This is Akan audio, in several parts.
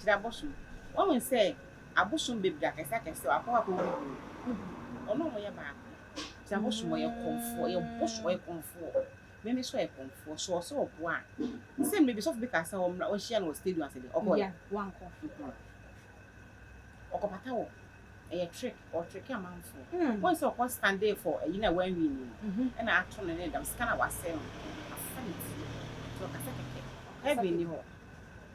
Kyerɛ abosom. Wahu sɛ abosom bebree akɛse akɛse wɔ akɔ akɔ wuwu. Ɔno ɔmo yɛ baako. Kyerɛ abosom ɔyɛ kɔmfoɔ, ɔyɛ bosom, ɔyɛ kɔmfoɔ. Meme so ɔyɛ kɔmfoɔ. So ɔsɛ ɔboa a. Sɛ mmerɛ bi sɔfo bi kaa sɛ ɔmmra ɔnhyia no wɔ stadium ase deɛ, ɔkɔɛ. Yeah, wankɔ. Ɔkɔpata wɔ. Ɛyɛ trick, ɔtricke amanfoɔ. Wahu sɛ ɔkɔ standee for ayi no a wanwini no, ɛna ato no ne dam, sika no a wasɛe no, afa ne ti. Nti ɔkasa kɛkɛ. Heaven nni hɔ.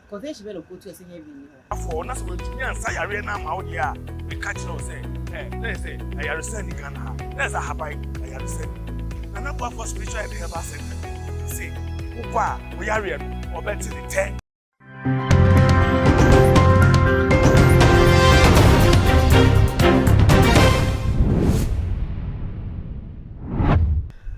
Quotation bɛn na ɔquote a ɛsɛ heaven nni hɔ? Afɔɔ na sɛ wantumi ansa yareɛ no amma wo deɛ a, meka kyerɛ wo sɛ, ɛ, na ɛyɛ sɛ ayaresa nni Ghana ha, na ɛyɛ sɛ ahaban ayaresa nni. Nana Boafoɔ Spiritual and Herbal Center se wokɔ a, wo yareɛ no, wɔbɛte ne tɛ.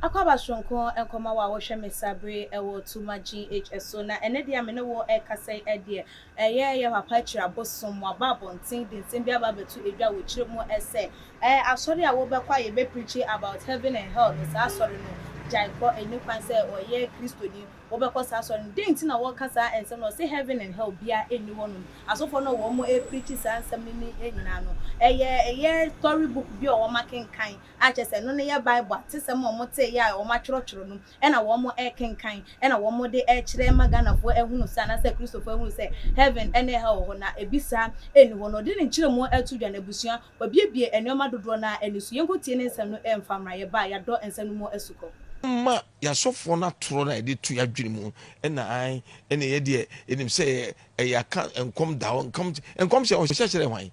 Akwaaba soronko nkɔma wo a wohwɛ me saa bere yi wɔ Tuma GH so. Na ɛnɛ deɛ a me ne wo rekasa yi deɛ, ɛyɛ yɛ papa akyiri abosom, waba abɔnten de nsɛm bi aba abɛto dwa wɔ kyerɛ mu sɛ, ɛɛ asɔre a wobɛkɔ a yɛbɛpreachi about heaven and hell no, saa asɔre no, gyae kɔ, ɛnni kwan sɛ ɔyɛ Kristoni wobɛkɔ saa asɔre no. Dɛn nti na wɔka saa nsɛm no? Ɔse heaven and hell biara nni hɔnom. Asɔfoɔ no a wɔn repreachi saa nsɛm no ne nyinaa no, ɛyɛ ɛyɛ story book bi a wɔn akenkan a kyerɛ sɛ ɛno no yɛ Bible atesɛm a wɔn teeɛ a wɔn atwerɛtwerɛ no na wɔn rekenkan na wɔn de rekyerɛ ma Ghanafoɔ ahunu sɛ anaasɛ Kristofoɔ ahunu sɛ heaven ne hell wɔ hɔ na ebi saa nni hɔ no. Ɔde ne nkyerɛmu ato dwa na abusua wabiebie nneɛma dodoɔ no ara ani so. Yɛnkɔtie ne nsɛm no mfa mmra. Yɛba a yɛadɔ nsɛm no mu asukɔ. Mma yɛasɔfoɔ no atorɔ no a yɛde to yɛadwene mu ɛna ae ɛne yɛ deɛ yɛnim sɛ ɛyɛ aka nkɔm da hɔ nkɔm nkɔm hyɛ ɔhyɛ kyerɛ hwan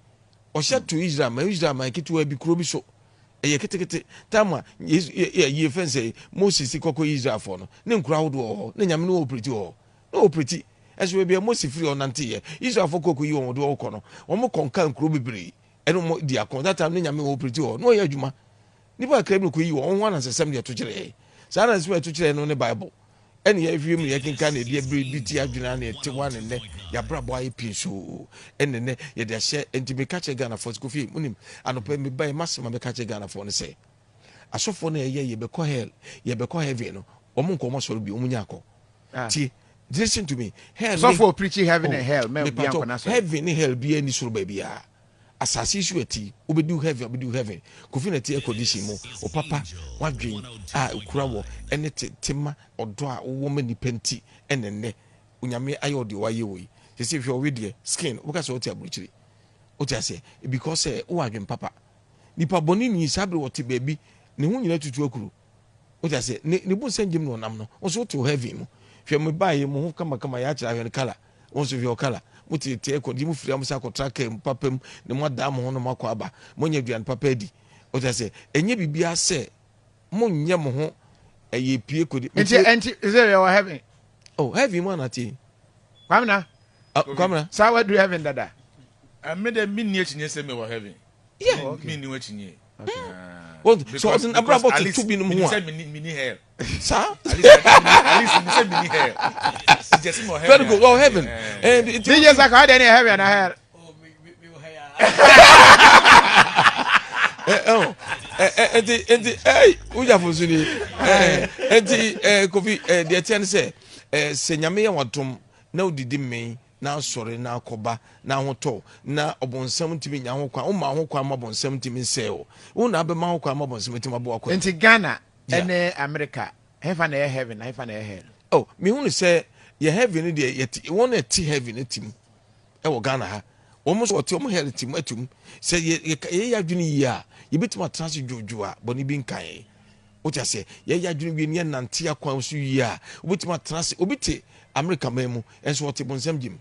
ɔhyɛ to Israel man Israel man ketewa bi kuro bi so ɛyɛ ketekete time a Yesu yɛ yɛ fɛn sɛ Moses kɔkɔ Israelfoɔ no ne nkuro ahodoɔ wɔ hɔ ne nyame no wɔ operate wɔ hɔ na operate ɛso baabi a Mose firi ɔnante yɛ Israelfoɔ kɔkɔ yi wɔn de wɔkɔ no wɔn kɔnka nkuro bebree ɛne wɔn di ako that time ne nyame wɔ operate wɔ hɔ na ɔyɛ adwuma Nnipa kakra bi na okoyii wɔn ho anansesɛm de ɛto kyerɛɛ. Saa anansesɛm a ɛto kyerɛɛ no ne Bible. Ɛne yɛhwehwɛ mu na yɛkenkan na yɛde bere bi ti adwene a na yɛte hɔ a na nnɛ yɛabrabɔ ayɛ pii nso ɛne nnɛ yɛde ahyɛ nti meka kyerɛ Ghanafoɔ sɛ Kofi monim anɔpa yi mebae m'asɛm a mɛka kyerɛ Ghanafoɔ ne sɛ asɔfoɔ no ɛyɛ yɛbɛkɔ hell yɛbɛkɔ heaven no wɔn nkɔ wɔn asɔre bio wɔn nya akɔ ah. tie listen to me hell sɔfoɔ preaching heaven oh, and hell mɛ obi ankɔ n'asɔre heaven ne hell biara ni soro baabiara Asase yi so ɛte yi, wobɛdu heaven a, wobɛdu heaven. Kofi na ɛte air condition mu. Wo papa, w'adwen a ɛkura wɔ ɛne te tema, ɔdɔ a wowɔ ma nnipa nti ɛna ɛnnɛ Onyame ayɛ wo deɛ wayɛ wo yi. Seesei hwɛ wo wedeɛ, skin, wobɛka sɛ wote aburokyire. Wote aseɛ? Because sɛ wowɔ adwen papa. Nipa bɔne ni, saa bere ɔte baabi, ne ho nyinaa tutu akuro. Wote aseɛ? Ne, ne bu nsɛngyem na ɔnam no. Wo nso wote wo heaven mu. Hwɛ me baeɛ, mo ho kamakama, yɛakyerɛ ahwɛ no colour. Wo nso hwɛ wo colour. Mo te te air di mo firi a mo san akɔtra car mu papa mu na mo adan mo ho na mo akɔ aba. Mo anya aduane papa adi. Wote aseɛ? Ɛnyɛ biribiara sɛ mo nyɛ mo ho ɛyɛ pie kɔdi. Nti, nti, sɛ yɛwɔ heaven. Oh, heaven mu anate yi. Kwamina. Uh, Kwamina. Saa waduru heaven dada. Uh, me de me ni akyinnye sɛ mewɔ heaven. Yeah. Oh, okay. Me ni akyinnye. Okay. Uh, so ɔde n'abrabɔ toto binom ho a. Sɛ me ni hell. Saa. At least me sɛ me ni hell. Jẹ́sí mi wɔ heaven. Very good. Oh, heaven. Eh, DJ Saka, ɔde ne heaven na hell. nti nti ɛy wujafo nso ni nti kofi deɛ teɛ ne sɛ sɛ nyame yɛ wadom na odidi mmɛn na asɔre na akɔba na ahotɔ na ɔbɔnsam ntumi nya ho kwan woma ho kwan ma ɔbɔnsam ntumi nsɛe wo wo na abɛma ho kwan ma ɔbɔnsam ntumi aboa kwan nti Ghana ɛne America hefa na ɛyɛ heaven na hefa na ɛyɛ hell oh mehu no sɛ yɛ heaven no deɛ yɛte wɔn na ɛte heaven no ti mu ɛwɔ Ghana ha wɔn nso wɔte wɔn hell ti mu atum sɛ yɛ yɛ yɛ adwene yie a yɛbɛtumi atena ase dwoodwoo a bɔne bi nka yɛn Wote aseɛ? Yɛyɛ adwene wie ne yɛnante akwan so yie a, wobɛtumi atena ase. Obi te Amerika man mu, nso ɔte bonsam gyem.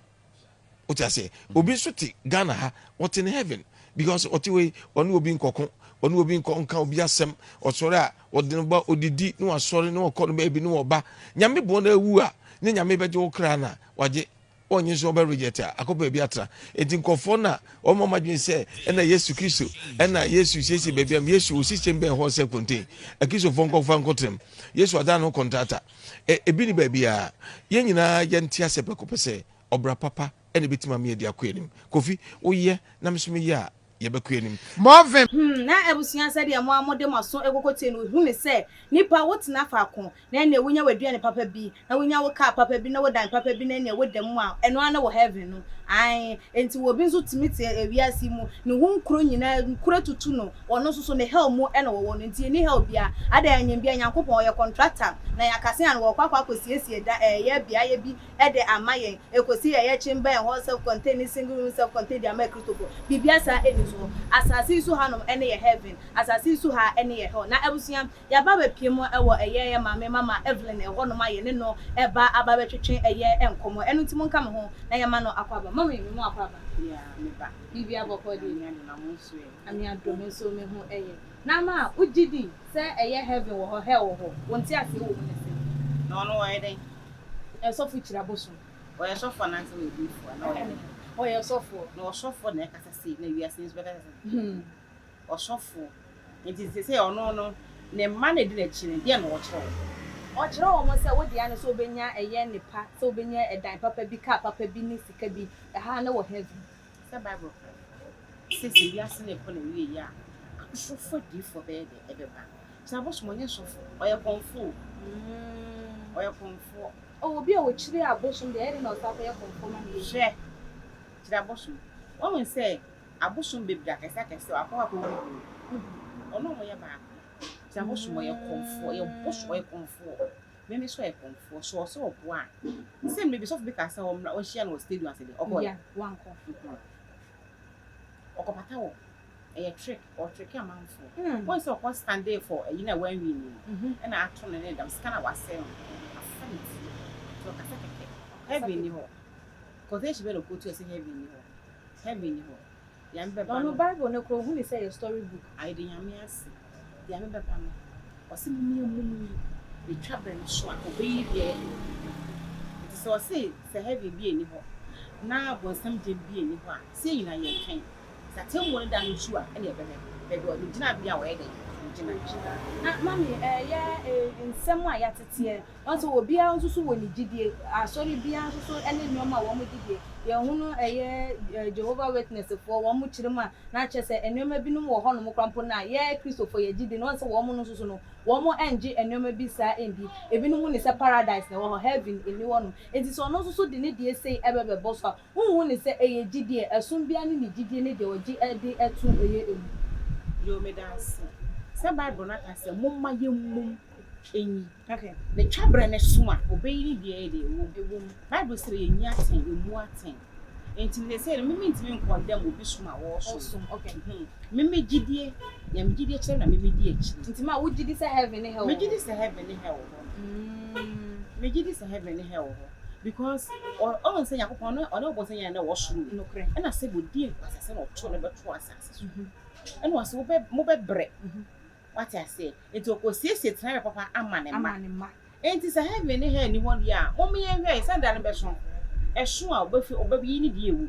Wote aseɛ? Obi nso te Ghana ha, ɔte ne heaven. Because ɔte wei, ɔne obi nkɔko, ɔne obi nkɔ nka obi asɛm, ɔsɔre a, ɔde no ba, ɔdidi, ne wasɔre, ne ɔkɔ no baabi, ne ɔba. Nyame boɔ no awu a, ne Nyame bɛgye wo kra no a, wagye. Wɔnye nso wɔbɛ reject a, akɔ baabi atra. Enti nkurɔfoɔ no a wɔn wɔn adwene sɛ ɛna Yesu Kristo, ɛna Yesu siesie baabi am, Yesu osi hyɛn bɛn hɔ sɛ contain, Akristofoɔ nkɔfa nkɔtram. Yesu adan ne ho kɔntrata. Ɛ, ebi ni baabiara. Yɛn nyinaa yɛnte aseɛ prɛko pɛ sɛ ɔbra papa ɛna ebetumi ama yɛadi akɔ anim. Kofi, woyɛ na me nso meyɛ a, Yɛbɛkɔ anim. Morvin. Hmm, na abusua sɛdeɛ mo ara mode mo aso kɔkɔtie no, wohunu sɛ nipa wotena faako na ɛnneɛ wonya w'aduane papa bi, na wonya wo car papa bi, na wo dan papa bi, na ɛnneɛ woda mu a, ɛno ara ne wo heaven no. Ae, enti obi nso tumi te wiase yi mu, ne ho nkuro nyinaa, nkuro atutu no, ɔno nso so ne hell mu na wɔwɔ no, nti ɛnni hell biara. Adɛn, anyɛ biara Nyankopɔn ɔyɛ contractor, na yɛakase ano, wɔkɔ akɔ akɔsiesie da, ɛyɛ beaeɛ bi de ama yɛn, ɛkɔsi ɛyɛ chamber and hall self contained ne single room self contained de ama Akristofo. Biribiara saa nni so hɔ. Asase yi so hanom ne yɛ heaven, asase yi so ha ne yɛ hell. Na abusua, yɛaba abɛpue mu wɔ ɛyɛ yɛ maame Mama Evelyn ɛhɔnom a yɛne no ɛba aba abɛtwetwe ɛyɛ nkɔmmɔ. Ɛno nti monka me ho na yɛma no akwaaba. Mummy, me mu akwaaba. Yeah, me ba. Biribiara bɔkɔɔ deɛ? Nyame adom, na mo nso ɛ? Nyame adom, me nso me ho ɛyɛ. Na ama wogye di sɛ ɛyɛ heaven wɔ hɔ, hell wɔ hɔ? Wo nteaseɛ wɔ mu ne sɛn? Na ɔno ɔyɛ dɛn? Sɔfo kyiri abosom. Ɔyɛ sɔfo anaasɛ ɔyɛ odiyifo anaa ɔyɛ dɛn? Ɔyɛ sɔfoɔ. Na ɔsɔfoɔ na ɛkasa sei na wiase nso bɛkasa sei? Ɔsɔfoɔ. Nti seesei ɔno no, ne mma na ɛdi n'akyi no, deɛn na ɔkyerɛ wɔn? Ɔkyerɛ wɔn sɛ wo dea ne sɛ wobɛnya ɛyɛ nnepa, sɛ wobɛnya ɛdan papa bi, car papa bi ne sika bi, ɛha ne wɔ heaven. Sɛ Bible ka sɛ sɛ wiase no rekɔ n'awieeɛ a, atorofo adiyifoɔ bɛyɛ dɛn? Ɛbɛba. Sɛ abosom, ɔnyɛ sɔfo, ɔyɛ kɔmfoɔ o. Ɔyɛ kɔmfoɔ. Oh, obi a ɔkyiri abosom deɛ, ɛyɛ den na ɔsan kɔyɛ kɔmfoɔ ma no yie. Hwɛ, kyiri abosom. Woahu sɛ abosom bebree akɛse akɛse a wakɔ akɔwuwu. Ɔne wɔn yɛ baako. Kyiri abosom, ɔyɛ kɔmfoɔ, ɔyɛ bosom, ɔyɛ kɔmfoɔ. Meme nso ɔyɛ kɔmfoɔ. So ɔsɛ ɔboa a? Sɛ mmerɛ bi sɔfo bi kaa sɛ ɔmmra ɔnhyia no wɔ stadium ase deɛ, ɔkɔeɛ? Yeah, wankɔ. Ɔkɔpata wɔ. Ɛyɛ trick, ɔtricke amanfoɔ. Woahu sɛ ɔkɔ standee for ayi no a wanwini no, ɛna ato no ne dam, sika no a wasɛe no, afa ne ti. Nti ɔkasa kɛkɛ. Heaven nni hɔ. Quotation bɛn na ɔquote sɛ heaven nni hɔ? Heaven nni hɔ. Nyame bɛba Ɔno no. Bible no koraa ohuni sɛ ɛyɛ story book. Ayɛ de Nyame ase. Nyame bɛba no, ɔse momyɛ mum yi, ne twa berɛ no so a, ɔbɛyi deɛ ɛyɛ Nti sɛ ɔse sɛ heaven bi nni hɔ, na bonsam gyem bi nni hɔ a, sɛ yɛn nyinaa yɛntwɛn. Sɛ atemmuo no da no nso a, ɛna yɛbɛhwɛ baabi a ne gyinabea a ɔyɛ dɛn, ɔgyina. Na mummy, ɛyɛ nsɛm a yɛateteɛ Wɔn nso obiara nso so wɔ ne gyidie. Asɔre biara nso so ne nneɛma a wɔn gye die. Yɛn hunu ɛyɛ Jehovah Witness foɔ wɔn kyerɛ mu a na kyerɛ sɛ nneɛma binom wɔ hɔ nom koraa mpo no a yɛ Kristofoɔ yɛ gye di no wɔn sɛ wɔn no nso so no wɔn ngye nneɛma bi saa ndi. Ebinom hu no sɛ paradise na ɛwɔ hɔ, heaven nni hɔ nom. Nti sɛ ɔno nso so de ne deɛ sei ɛbɛbɛbɔ so a wonhu no sɛ ɛyɛ gyidie. Ɛsom biara ne ne gyidie ne deɛ ɔgye de to ɛyɛ ɛmu. Yoo meda ase sɛ bible no aka sɛ momma yɛmmom nyi. Ne twaberɛ no so a, ɔbɛyi ne deɛ ɛyɛ deɛ ɛwɔ mu. Bible sɛ yɛnyi atɛn, yɛmmu atɛn. Enti no seesei no, me mentumi nkɔndɛm obi som a wɔresom. Me me gyidie, nea me gyidie kyerɛ na me medi akyire. Nti ma wogye di sɛ heaven ne hell wɔ hɔ? Megye di sɛ heaven ne hell wɔ hɔ. Megye di sɛ heaven ne hell wɔ hɔ because ɔhu sɛ Nyankopɔn ɔne ɔne ɔbɔnsam nyinaa na ɛwɔ soro. Nokorɛ. Ɛna sɛ wɔdi nkwasasɛm na ɔto no bɛto asase so. Ɛna ɔsɛ wobɛ mobɛbrɛ. Wate aseɛ? Enti ɔkɔsiesie tenabea papa ama ne mma. Ama ne mma. Enti sɛ heaven ne hell nni hɔ deɛ a, mom yɛnhwɛ sɛ da no bɛso. Ɛso a, ɔbɛfi, ɔbɛyi ne deɛ ɛwɔ mu.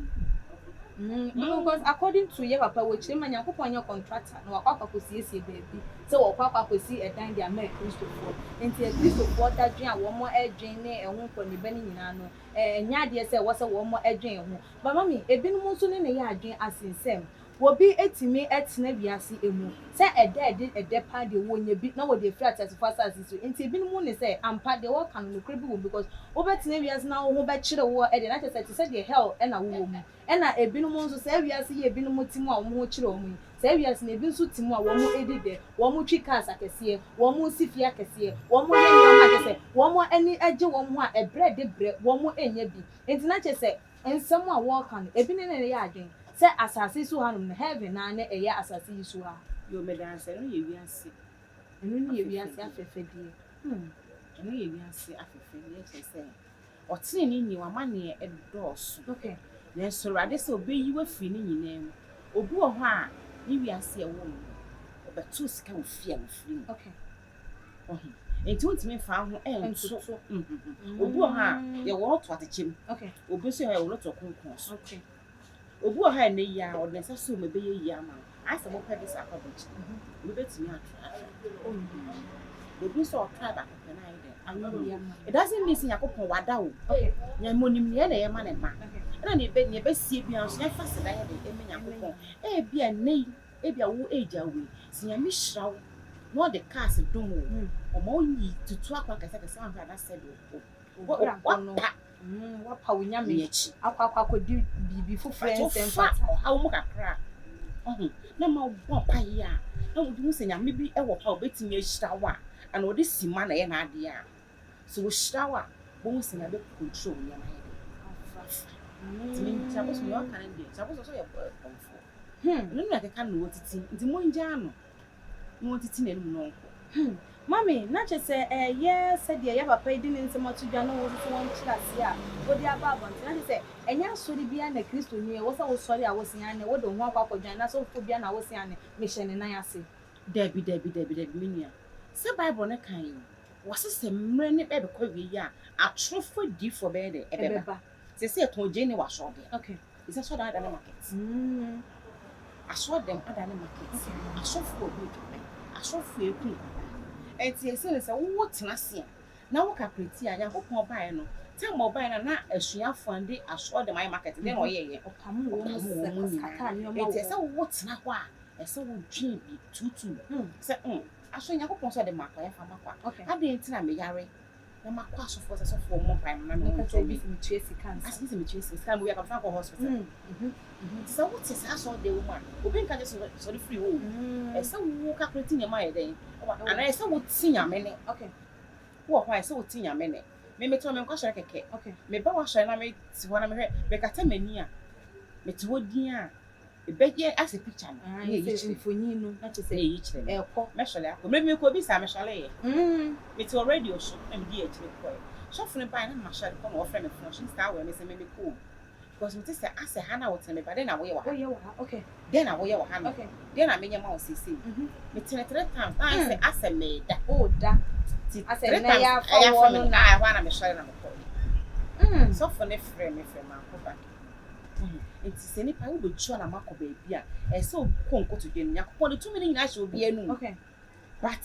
Mm, because according to yɛ papa wɔ kyerɛ mu a, Nyankopɔn nyɛ contractor na wakɔ akɔ akɔsiesie baabi sɛ wɔkɔ akɔ akɔsi ɛdan de ama Akristofoɔ. Enti Akristofoɔ dadwen a wɔn dwen ne ɛho nkɔniba no nyinaa no, ɛnyɛ adeɛ sɛ ɛwɔ sɛ wɔn dwen ho. But mummy, ebinom nso ne no yɛ adwen asen sɛ Obi tumi tena wiase mu sɛ ɛda a ɛde ɛdɛ paa deɛ wɔnya bi na wɔde afiri ateasefoɔ asase so nti ebinom hu no sɛ ampa deɛ wɔka no nokorɛ bi wɔ mu because wobɛtena wiase na wo ho bɛkyere woɔ deɛ na kyerɛ sɛ ɛte sɛ deɛ hell na wowɔ mu ɛna ebinom nso saa wiase yi a ebinom te mu a wɔn ho kyere wɔn yi saa wiase no ebi nso te mu a wɔn di dɛ wɔn twi cars akɛseɛ wɔn si fie akɛseɛ wɔn yɛ nneɛma kyerɛ sɛ wɔn ani gye wɔn ho a ɛbrɛ de brɛ wɔn nnya bi nti na kyerɛ sɛ Nsɛm a wɔreka no, ebi ne no yɛ adwen sɛ asase so hanom no, heaven naa na ɛyɛ asase yi so ha. Yoo medaase ɛno yɛ wiase Ɛno ne yɛ wiase afɛfɛdeɛ. Hmm ɛno yɛ wiase afɛfɛdeɛ kyerɛ sɛ ɔteneneeni w'amaneɛ dɔɔso Okay. nanso Awurade sɛ ɔbɛyi wo afiri ne nyinaa mu. Obi wɔ hɔ a ne wiase a ɛwɔ mu no ɔbɛtoo sika wɔ fie a ɔfiri mu. Okay. Wahu? Enti wontumi mfa wo ho nto. Obi wɔ hɔ a, yɛwɔ no to atɛkyɛ mu. Obi nso yɛ hɔ a, yɛwɔ no to ɔkonkɔn so. Obi wɔ hɔ a, ɛnnɛ yi ara, ɔde ne nsa sɔ mu, ɛbɛyɛ yie ama no. Ayɛ sɛ mopɛ visa akɔ aburokyire. Obi bɛtumi atra atra. Obi nso a ɔtrae baako pɛ na ayɛ dɛn? Anyɛ yie. It doesn't mean sɛ Nyankopɔn wada wo. Nyame onim nea ɛna ɛyɛ ma ne mma. Ɛna nea ɛbɛ nea ɛbɛsie biara nso yɛmfa aseda yɛ dɛn ɛma Nyankopɔn. Ebia nnɛ yi, ebia wo age a wowɔ yi, sɛ Nyame hyira wo na ɔde cars dom wo, ɔma wo yi tutu akwan akɛse akɛse anhwɛ a na sɛbe wo Wo brabɔ no, wapa wapa wo Nyame ne akyi. akɔ akɔ akɔdi biribi foforɔ But ɛnsɛ wofa mfata. ɔhaw mu kakra a, ɔho, na ma wobɔ mpaeɛ a, na wode hu sɛ Nyame bi wɔ hɔ a ɔbɛtumi ahyira wo a, anaa ɔde sima na ɛyɛ n'adeɛ a, sɛ ɔhyira wo a, wobɛhu sɛ Nyame bɛ control wo nneɛma ayɛ dɛn? Afa. Nti me Kyabosom deɛ ɔka no deɛ, Kyabosom nso yɛ kɔmfoɔ. Ɛno na ɛkeka no na ɔtiti, nti mongyaa no na ɔntiti n'anum na ɔnkɔ. Mummy, na kyerɛ sɛ ɛyɛ sɛdeɛ yɛ papa yi de ne nsɛm ato dwa ne wo nso wo nkyerɛaseɛ a wode aba abɔnten. Na kyerɛ sɛ ɛnyɛ asɔre biara na Kristoni ɛwɔ sɛ wosɔre a wose aane, wode wo ho akɔ akɔdwan anaasɛ ɔfoforɔ biara na wose aane, mehyɛ ne nan ase. Dabi, dabi, dabi, dabi, me nua. Sɛ Bible no kan yi, wɔse sɛ mmerɛ no bɛbɛkɔ awiei a, atorofo adiyifoɔ bɛyɛ dɛn? Ɛbɛba. Ɛbɛba. Seesei yɛtɔn gyeene wɔ asɔɔdɛm. Okay. Ɛsɛ asɔɔdɛm adane market. Asɔɔdɛm adane market. Asɔfoɔ ɔbu adwaman. Asɔfoɔ ɛku nkwadaa. Ɛnti ɛsɛ no sɛ wo tena ase a, na wo calculate a, Nyankopɔn baeɛ no, time a ɔbaeɛ no a na asuafoɔ no de asɔɔdɛm ayɛ market, deɛn na ɔyɛeɛ? Ɔpamoo wɔn Ɔpamoo sɛ wɔn nyinaa. kataa nneɛma Ɛnti wɔ ɛsɛ wo tena hɔ a, ɛsɛ wo dwen bi tuutuu sɛ, mm, aso Nyankopɔn sɛ ɔde ma kwa, yɛmfa ma kwa. Adɛn nti na meyare na makɔ asɔfoɔ sɛ sɔfoɔ mmɔ mpaeɛ mma me ho ntɔ me? Metua sika nsa. Asɛ sɛ metua sika, sika no mewia ka mefa nkɔ hospital. Nti sɛ wote saa asɔredan mu a, obi nka nkyerɛ sɛ sɔre firi hɔ o. Ɛsɛ wo calculate nneɛma ayɛ dɛn? Anaa ɛsɛ wote Nyame nne. Wowɔ hɔ a ɛsɛ wote Nyame nne. Me mete hɔ menkɔ asɔre kɛkɛ. Meba w'asɔre na mete hɔ na mehwɛ, mekata m'ani a, mete hɔ dinn a, Ebɛyɛ asɛ picture no na eyi kyerɛ. Mfonyin no na kyerɛ sɛ na eyi kyerɛ me. Ɛkɔ. Mɛsɔre akɔ. Mmerɛ bi mekɔɔ bi saa mesɔreeɛ. Mete wɔ radio so na medii akyire kɔeɛ. Sɔfo no baeɛ na masɔre kɔ na ɔfrɛ me phone so saa wɔ me sɛ me mekɔ o. Because mete sɛ asɛ ha na wote no meba dɛn na woyɛ wɔ ha? Woyɛ wɔ ha okay. Dɛn na woyɛ wɔ ha no? Okay. Dɛn na menyɛ ma wo seesei? Mete no 3 times na ayɛ sɛ asɛ meda. Woda. Ti Asɛ 3 nnɛ times yɛ afa ɛyɛ wɔ afa no me na. ah ɛhɔ ara na mesɔre na mekɔeɛ. Sɔfo no frɛ me frɛ mankɔ back. Wohu? Enti sɛ nipa wobetu anam akɔ baabi a, ɛsɛ sɛ wokɔ nkotodwe no. Nyankopɔn de tumi no nyinaa hyɛ obiara anum. But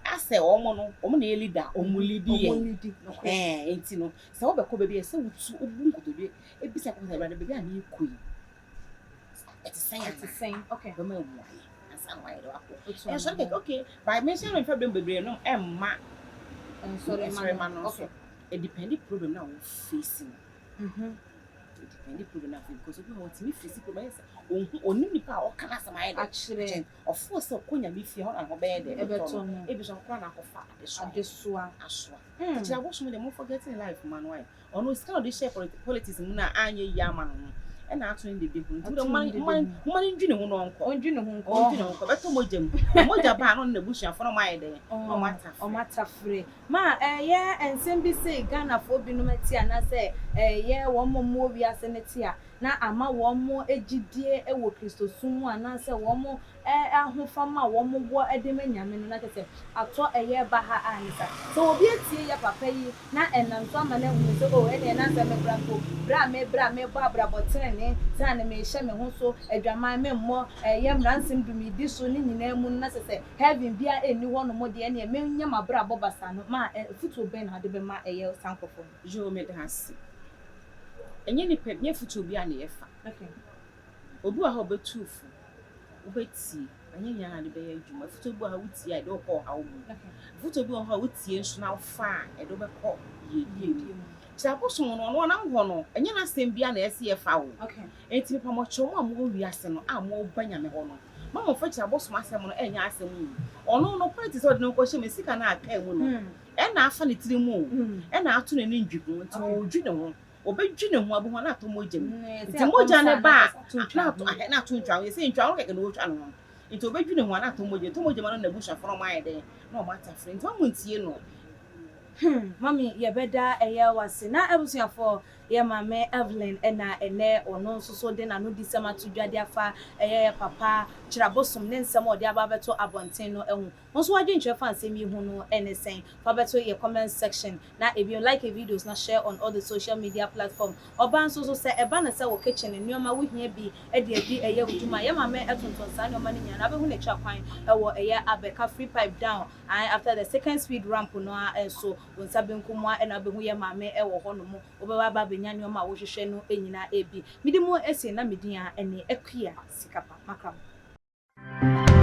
asɛ wɔn no, wɔn na ɛyɛ leader, wɔn lead yɛn. Ɛɛ, enti no, sɛ wobɛkɔ baabi a, ɛsɛ sɛ wotu, wobu nkotodwe, ebisa Nyankopɔn sɛ, Awurade, baabi a merekɔ yi, ɛte sɛn anaa? Ɔbɛma mmuaeɛ ansa na wayɛ dɛ wakɔ. Ɛnsɔre kɛkɛ, okay, but me nso memfa berɛ bebree no ɛmma nsɔremma no nso. Ɛdependi problem no a wo face no. Ɛdependi problem no a because obi wɔ hɔ ɔtumi face problem ayɛ sɛ ɔnhu ɔnim nipa a ɔka n'asɛm ayɛ dɛ akyerɛ ɔfo sɛ ɔkɔ Nyame fie hɔ na ne ho bɛyɛ dɛ ɛbɛtɔ no ebi nso ɔkora na akɔfa adesoa adesoa asoa kyerɛ abosom deɛ mo forget ne life ma no ayɛ ɔno sika na ɔde hyɛ politics mu na anyɛ yie ama no no ɛna ato ne dede ho nti mo moma no ndwi ne ho na ɔnkɔ ɔndwi ne ho nkɔ ɔndwi ne ho nkɔ bɛtɔ mogya mu na mogya baa na ɔne n'abusuafo na ɔmo ayɛ dɛn na ɔmo atafere ɔmo atafere Ma ɛyɛ nsɛm bi sei Ghanafoɔ binom te anaasɛ ɛyɛ wɔn a wɔwɔ wiase no te a, na ama wɔn gyidie wɔ Kristosom mu anaasɛ wɔn ahofama a wɔwɔ de ma Nyame no, na kyerɛ sɛ atɔ ɛyɛ ba ha a ne saa. Sɛ obi atie yɛ papa yi na ɛnam so ama no ahunu sɛ oh ɛneɛ na sɛ me koraa mpo berɛ a mebrɛ a mebɔ abrabɔ tenenee sɛ a ne mehyɛ me ho so adwaman memmɔ ɛyɛ mmaransɛm du medi so ne nyinaa mu no na kyerɛ sɛ Heaven biara nni hɔ nom deɛ ɛneɛ me nyɛ m'abrabɔ basaa no ma afutuo bɛn na wode bɛma ɛyɛ saa nkorɔfoɔ no? Yoo meda ase. Ɛnyɛ nipa ɛnyɛ afutuo biara na yɛfa. Okay. Obi wɔ ha a ɔbɛtu wo fo, wobɛtie, ɛnyɛ nyinaa na wode bɛyɛ adwuma. Afutuo bi wɔ ha a wotie a ɛde wo kɔ ɔhaw mu. Okay. Afutuo bi wɔ hɔ a wotie nso na wofa a ɛde wo bɛkɔ yiedie mu. Kyerɛ abosom no, ɔno ɔnam hɔ no, ɛnyɛ n'asɛm biara na ɛsɛ yɛfa o. Okay. Enti mepamɔkyɛw mo a mowɔ wiase no a moreba Nyame hɔ no, Ma mmɔfra kyerɛ abosom asɛm no ɛnyɛ asɛm o. Ɔno no politics a ɔde ne ho kɔhyɛ mu sika no a akaa mu no ɛna afa ne tiri mu o, ɛna ato n'ani ndwi ho nti ɔredwi ne ho. Ɔbɛdwi ne ho abɛhu a na atɔ mogya mu. Nti mogya no ba a na ato ahɛ na ato ntwa ho. Yɛsɛ ntwa ho kɛkɛ na ɔretwa ne ho. Nti ɔbɛdwi ne ho a na atɔ mogya mu. Ɛtɔ mogya mu a na n'abusuafoɔ no wɔayɛ dɛn na wɔatafere. Nti mma montie no. Hmm mummy yɛbɛda ɛyɛ wo ase na abusuafoɔ Yɛ maame Evelyn na ɛnnɛ ɔno nso so de n'anodisɛm ato dwa de afa ɛyɛ yɛ papa Kyerɛabosom ne nsɛm a ɔde aba abɛto abɔnten no ho. Wo nso w'adwenkyerɛ fa nsɛm yi ho no ne sɛn? Fa bɛto yɛ comment section na ebio like videos na share on all the social media platform. Ɔbaa nso so sɛ ɛba no sɛ wo kitchen nnoɔma wo hia bi de adi ɛyɛ wo dwuma a, yɛ maame tontɔn saa nnoɔma no nyinaa na wobɛhu n'akyira kwan wɔ ɛyɛ abɛka free pipe down ae after the second speed ramp no ara nso. Wo nsa benkum mu a na wobɛhu yɛ maame wɔ hɔ nom. Wobɛba aba abɛyi. wobɛnya nneɛma a wohwehwɛ no nyinaa bi. Mede mu asi na me din a ɛne Akua Sikapa. Makra mo.